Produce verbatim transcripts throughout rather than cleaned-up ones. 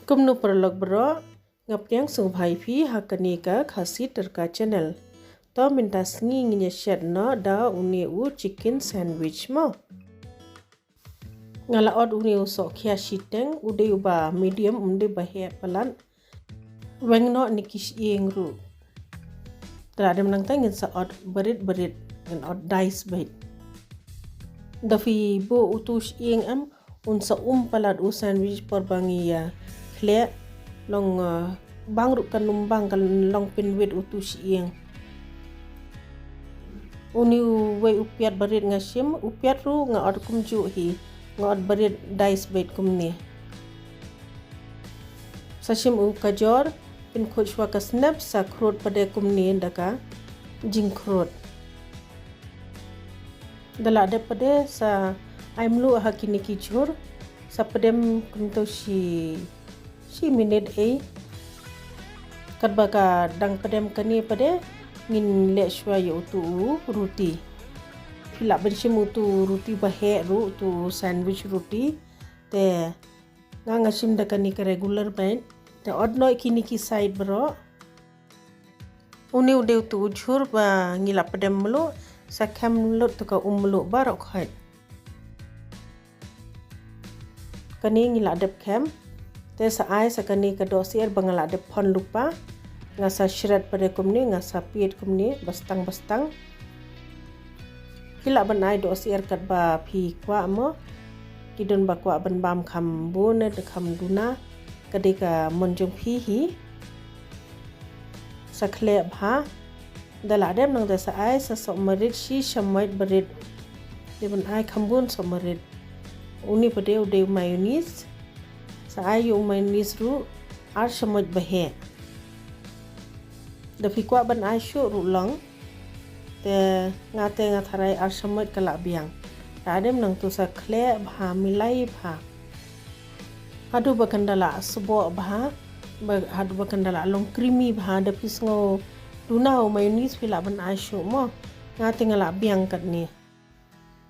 Kumno paralok baroh, nga pdiang sngewbha ïa phi ha kane ka Khasi Tadka channel. To mynta sngi ngin ïa shet noh da une u chicken sandwich mo. Nga la ot une u sohkhia shiteng, u dei uba medium, um dei ba heh palat. Weng noh ne ki shyieng ruh. Te la dep nangta ngin sa ot barit barit, ngin ot dice beit. Da phi buh utu shyieng em, un sa um palat u sandwich por ba ngi ïa khleh, long, uh, bang ruh kan um bang, kan long pynwit utu shyieng. Une uwei u piat barit nga shim, u piat ruh nga ot kumjuh hi, nga ot barit dice beit kumne. Sa shim u kajor, pynkhuid shuwa ka snep, sa khrud pat de kumne da ka jingkhrud. Da la dep pat de sa ai mluh ha kine ki jhur, sa pdem kumto shi, shi minit ei. Katba ka dang pdem kane pat de ngin leh shuwa ïa utu u roti. Phi lah ban shim utu u roti ba heh ruh, utu u sandwich roti. Te nga nga shim da kane ka regular beit. Te ot noh kine ki side baroh. Une u dei utu u jhur ba ngi la pdem mluh, sa khem lut tu ka um mluh baroh khoit. Kane ngi la dep khem. Te sa ai sa kane ka dohsyiar ba nga la dep phon lypa. Nga sa shred pat de kumne, nga sa piet kumne, bastang bastang. Phi lah ban ai dohsyiar katba phi kwah mo. Ki don ba kwah ban bam kham bun ne kham duna. Ka dei ka mon jong phi hi. Sa khleh bha. Da la dep nangta sa ai sa soh marit shi shamoit barit. Dei ban ai kham bun soh marit. Une pat de u dei u mayonnaise. Sa ai ïa u mayonnaise ruh ar shamoit ba heh. Da phi kwah ban ai shuh ruh long. Te nga te nga tharai ar shamoit ka la biang. Da dep nangta sa khleh bha, milai bha. Haduh ba kan da la sboh bha, ba, haduh ba kan da la long creamy bha, da phi sngew duna u mayonnaise phi lah ban ai shuh mo. Nga te nga la biang katne.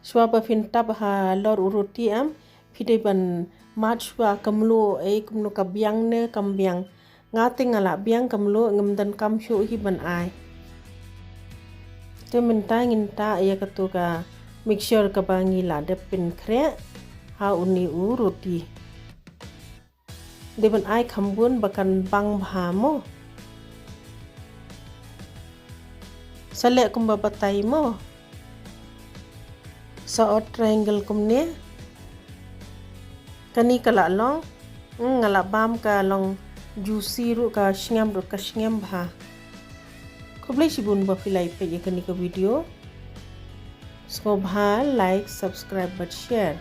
Shuwa ba phin tap halor u roti em, phi dei ban mad shuwa ka mluh, ei kumno ka biang ne kam biang. Nga te nga la biang ka mluh, ngam donkam shuh hi ban ai. Te mynta ngin tah ïa katu ka mixture kaba ngi la dep pynkhreh ha une u roti. Dei ban ai kham bun ba kan bang bha mo. Sa leh kumba batai mo. Sa ot triangle kumne. Kane ka la long. Hmm, nga la bam ka long juicy ruh, ka sngem ruh ka sngem bha. Khublei shibun ba phi la ïa peit ïa kane ka video. Sngewbha like, subscribe bad share.